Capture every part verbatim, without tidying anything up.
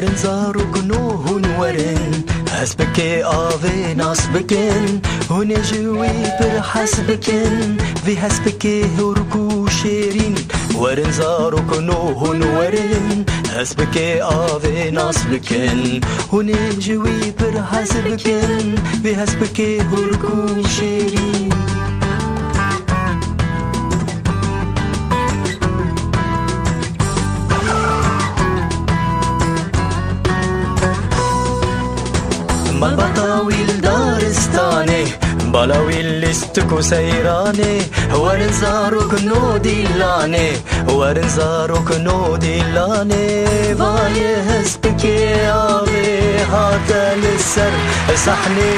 Zarok no hûn werin, hespikê avê nas bikin, hûn ê ji wî pir hez bikin, vî hespikê hûrk û şêrîn. Werin zarok no hûn werin, hespikê avê nas bikin, hûn ê ji wî pir hez bikin, vî hespikê hûrk û şêrîn. Malbata wî li daristanê, bala wî lîstik û seyranê, werin zarok no dîlanê, werin zarok no dîlanê, vayê hespikê avê hate li ser sahnê,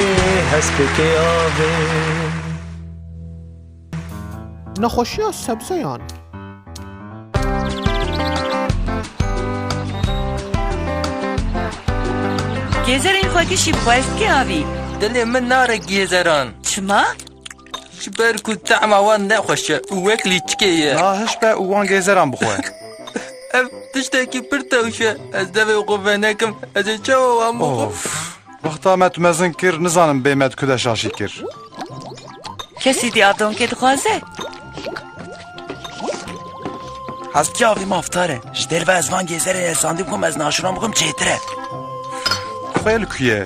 hespikê avê. Nexweşiya sebzeyan. Gêzerên xwe kişî bi xwe hespikê avî. Dilê min nare gêzeran. Çima? Ji ber ku tehma wan nexweş e û wek lîçikê ye. Na hiş be û wan gêzeran bixwe. Ev tiştekî pir tewş e. Ez devê xwe venekim. Ez ê çawa wan bixwim? Of. Wexta me tu mezin kir, nizanim bê me tu ku de şaşî kir. Kesî dî avdonkê dixwaze? Hespikê avî mafdar e. Ji derve ez van gêzerê hesandî bixwim, ez naşiran bixwim çêtir e. Xwê li ku ye?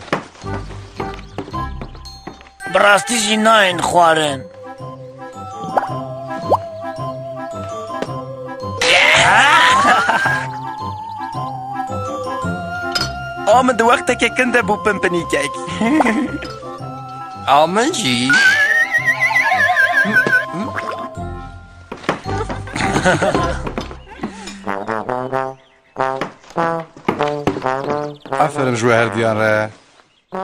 Bi rastî jî nayên xwarin. A min di wextekê kin de bû pinpinîkek. A min jî. Aferin ji we herdiyan re.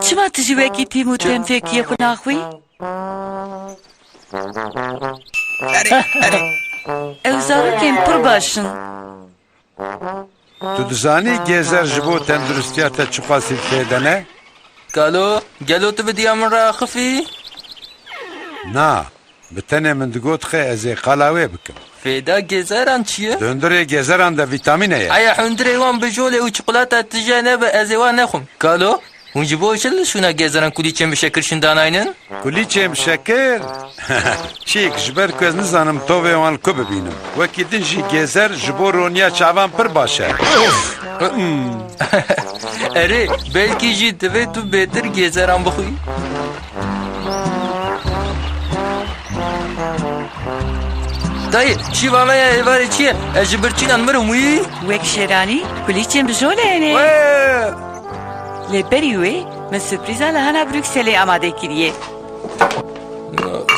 Çima tu jî wekî Tîm û Tem fêkiyê xwe naxwî? Erê, erê. Ew zarokên pir baş in. Tu dizanî gêzer ji bo tenduristiya te çiqasî fêde ne? Kalo, gelo tu vidiya min re axifî? Na, bi tenê min digot xê ez ê qala wê bikim. Fêda gêzeran çi ye? Di hundirê gêzeran de vîtamîn heye. Eya hundirê wan bijolê û çikolata tije nebe, ez ê wan nexwim. Kalo, hûn ji bo çi li şûna gêzeran kulîçên bi şekir şindanaynin? Kulîçên bi şekir? Çîk, ji ber ku ez nizanim tovê wan li ku bibînim. Wekî din jî gêzer ji bo roniya çavan pir baş e. Erê, belkî jî divê tu bêtir gêzeran bixwî. Dayê, şîva me ya êvarê çi ye? Ez ji birçînan mirim wî. Wek şêranî, kulîçên bijolê hene. Wê! Lê berî wê, min surprîza lahana Brukselê amade kiriye.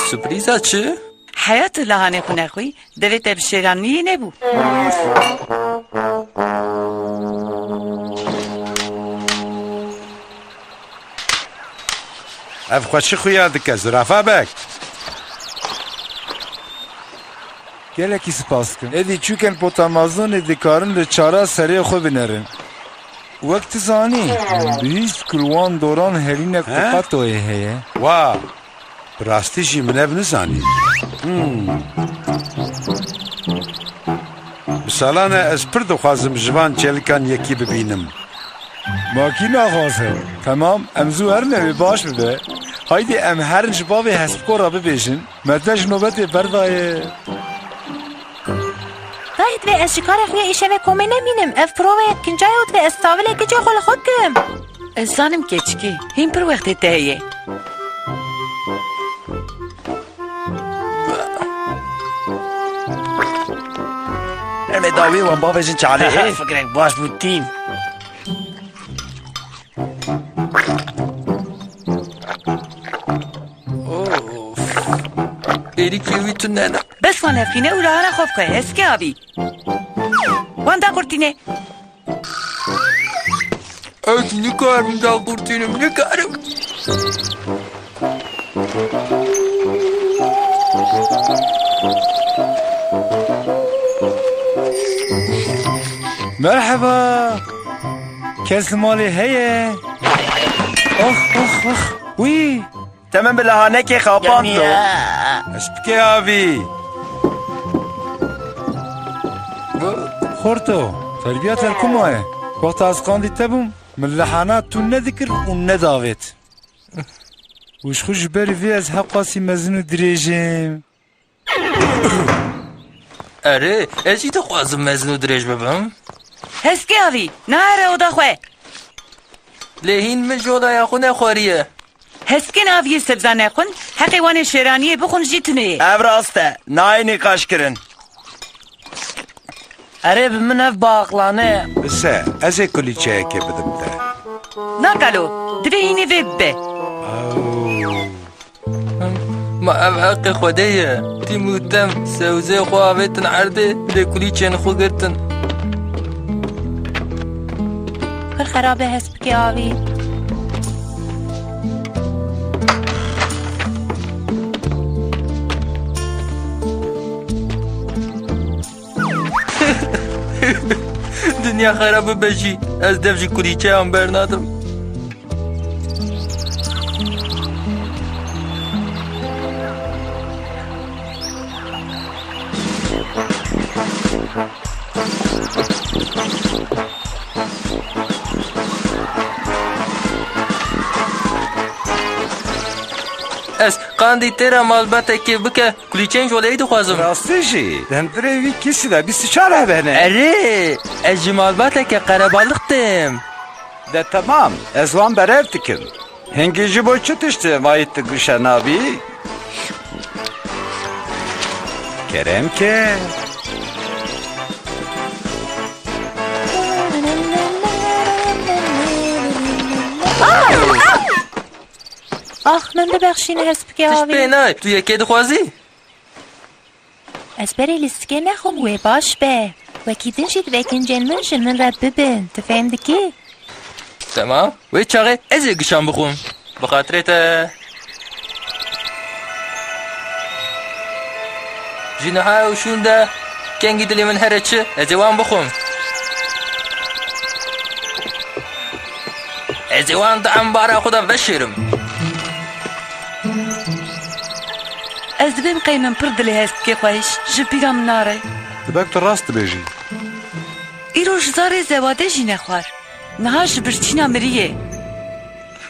Surprîza çi? Heya tu lahanê xwe nexwî, devê te bi şêraniyê nebû. Ev xwe çi xuya dike, zirafa bek? Gelekî spas dikim. Êdî çûkên potamazonê dikarin li çara serê xwe binerin. Wek tu zanî, bihîst ku li wan doran herînek He? Kokatoyê heye. Wa, bi rastî jî min ev nizanî. Hmm. Bi salan e ez pir dixwazim ji van çêlikan yekî bibînim. Ma kî naxwaze? Temam, em zû herin ew ê baş bibe. Haydê em herin ji bavê hespiko re bibêjin. Me te ji nobetê berdayê. Dayê, divê ez ji karê xwe yê îşevê komê nemînim. Ev proveyek kinca ye û divê ez tavilê kicê xwe li xwe bikim. Ez zanim keçikê, hîn pir wextê te heye. Em ê dawiyê wan bavêjin çalê. Fikrek baş bû, Tîm. Of. Êrîkê wî tune ne. Bes wan hevxîne û lahana xwe bixwe, hespikê avî. Wan daqurtîne. Ez nikarim daqurtînim, nikarim. Merheba. Kes li malê heye? Ox, ox, ox. Wî. Te min bi lahanekê xapando. Hespikê avî. Xorto, terbiya te li ku maye? Wexta ez qandî te bûm, min lehana tu nedikir û nedavêt. Û ji xwe ji ber vê ez heqasî mezin û dirêj im. Erê, ez jî dixwazim mezin û dirêj bibim. Heskê avî, nahêre oda xwe. Lê hîn min jolaya xwe nexwariye. Heskên aviyê sebza nexwin, heqê wan ê şêraniyê bixwin jî tune ye. Ev rast e, nayê nîqaş kirin. Erê, bi min ev baqlane. Bise, ez ê kulîçeyekê bidim te. Na kalo, divê hînê vê bibe. Ew. Ma ev heqê Xwedê ye. Tîm û tem sewzê xwe avêtin erdê, lê kulîçên xwe girtin. Pir xerab e hespikê avî. Dinya xerab bibe jî, ez dev ji kulîçeyan bernadim. Ez qandî têra malbatekê bike, kulîçeyên joleyî dixwazim. Rastî jî, di hundirê wî kîsî de bîst û çar hebe hene. Erê, ez ji malbateke qerebalix têm. De temam, ez wan berev dikim. Hingî ji bo çi tiştê vayî tu gişe nabî? Kerem ke. Ax, min bibexşîne hespikê avê. Tişt pê nayê, tu yekê dixwazî? Ez berê lîstikê nexwim wê baş be. Wekî din jî divê kincên min ji min re bibin. Tu fêm dikî? Temam. Wê çaxê ez ê gişan bixwim. Bi xatirê te. Ji niha û şûn de kengî dilê min here çi, ez ê wan bixwim. Ez ê wan di embara xwe de veşêrim. Ez dibêm qey min pir dilê hespikê xwe hişt, ji bîra min nare. Dibek tu rast dibêjî. Îro ji zarê zewade jî nexwar. Niha ji birçîna miriyê.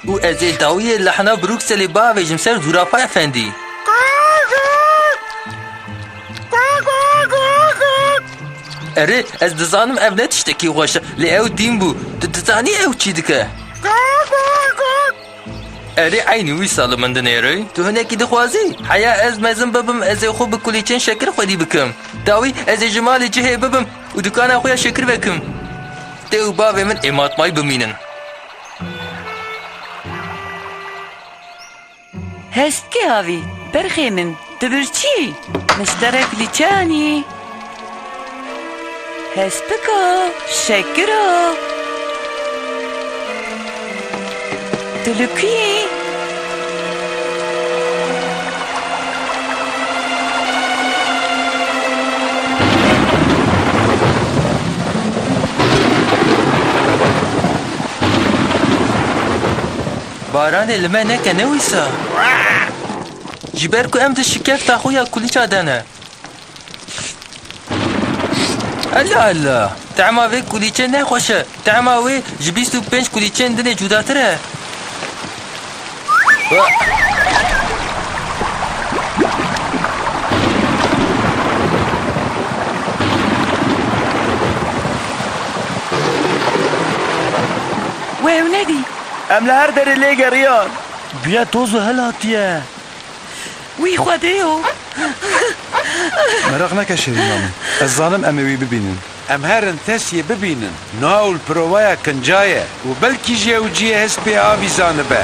Û ez ê dawiyê lehna Brukselê biavêjim ser Zûrafa Efendî. Erê, ez dizanim ev ne tiştekî xweş e, lê ew tîm bû. Tu dizanî ew çi dike? Erê, eynî wisa li min dinêre. Tu hinekî dixwazî? Heya ez mezin bibim, ez ê xwe bi kulîçên şekir xwedî bikim. Dawî, ez ê ji malê cihê bibim û dukana xwe ya şekir vekim. Te û bavê min ê matmayî bimînin. Hespikê avî, berxê min, tu birçî? Mişterek li çanî. Hespika, şekira. Tu li ku yî? Baranê li me neke ne wisa. Ji ber ku em di şikefta xwe ya kulîça de ne. Ella ella! Tema vê kulîçe ne xweş e. Tema wê ji bîst û pênc kulîçeyên din ê cudatir e. Wê ew nedî. Em li her derê lê geriyan. Bûye toz û hel hatiye. Wî Xwedê yo. Meraq neke şêrîna min. Ez zanim em ê wî bibînin. Em herin Tesiyê bibînin. Niha ew li provaya kinca ye û belkî jî ew cihê hespê avî zanibe.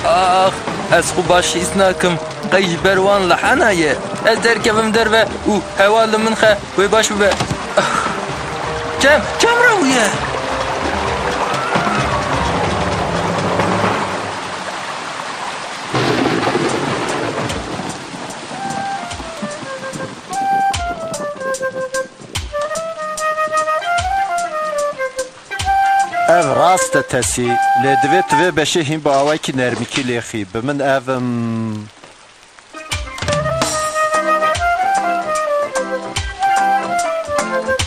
Ax, ez xwe baş hîs nakim. Qey ji ber wan lehana ye. Ez derkevim derve û hewa li min xe wê baş bibe. Çem, çem re bûye. Ev rast e Tesî, lê divê tu vê beşê hîn bi awayekî nermîkî lêxî. Bi min ev, em, Ev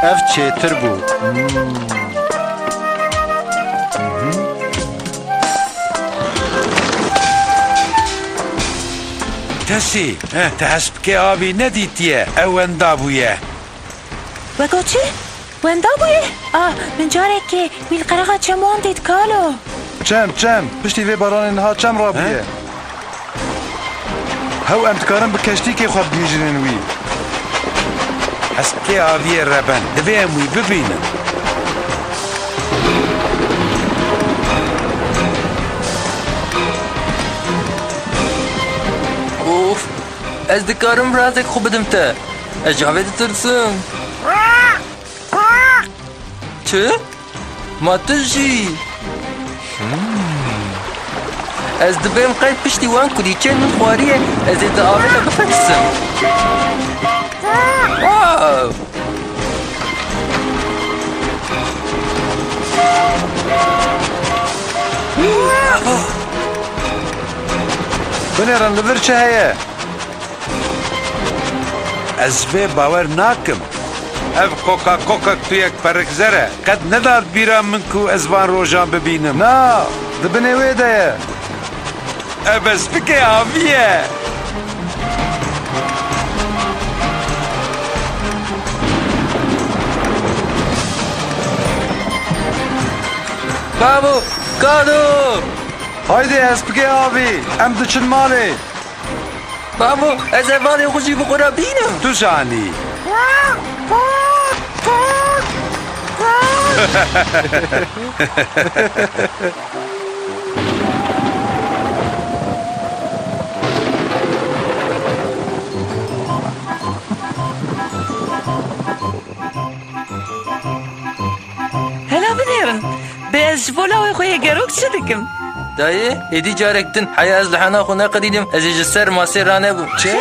Ev çêtir bû. Hmm. Mhm. Tesî, eh, te hespikê avî nedîtiye. Ew wenda bûye. Weko çi? Wenda bûye? Ah, min carekê wî li qerexa çem wan dît, kalo. Çem, çem. Piştî vê baranê niha çem rabûye. He? Hew em dikarin bi keştîkê xwe bigihîjînin wî. Hespikê aviyê reben. Divê em wî bibînin. Of! Ez dikarim virazek xwe bidim te. Ez ji avê ditirsim. Çi? Ma tu jî? Hmm. Ez dibêm qey piştî wan kulîçeyên min xwariye, ez ê di avê de bifetisim. Wow! Binêrin li vir çi heye? Ez vê bawer nakim. Ev koka kokek tuyek perikzer e. Qet nedat bîra min ku ez van rojan bibînim. Na, di binê wê de ye. Ev hespikê avî ye. Babo, kado! Haydê hespikê avî, em diçin malê. Babo, ez hevalê xwe jî bi xwe re bînim. Tu zanî. Hela binêrin. Bê ez ji bo lawê xwe yê gerok çi dikim? Dayê, êdî carek din heya ez li hena xwe neqedînim, ez ê ji ser masê ranebim. Çi?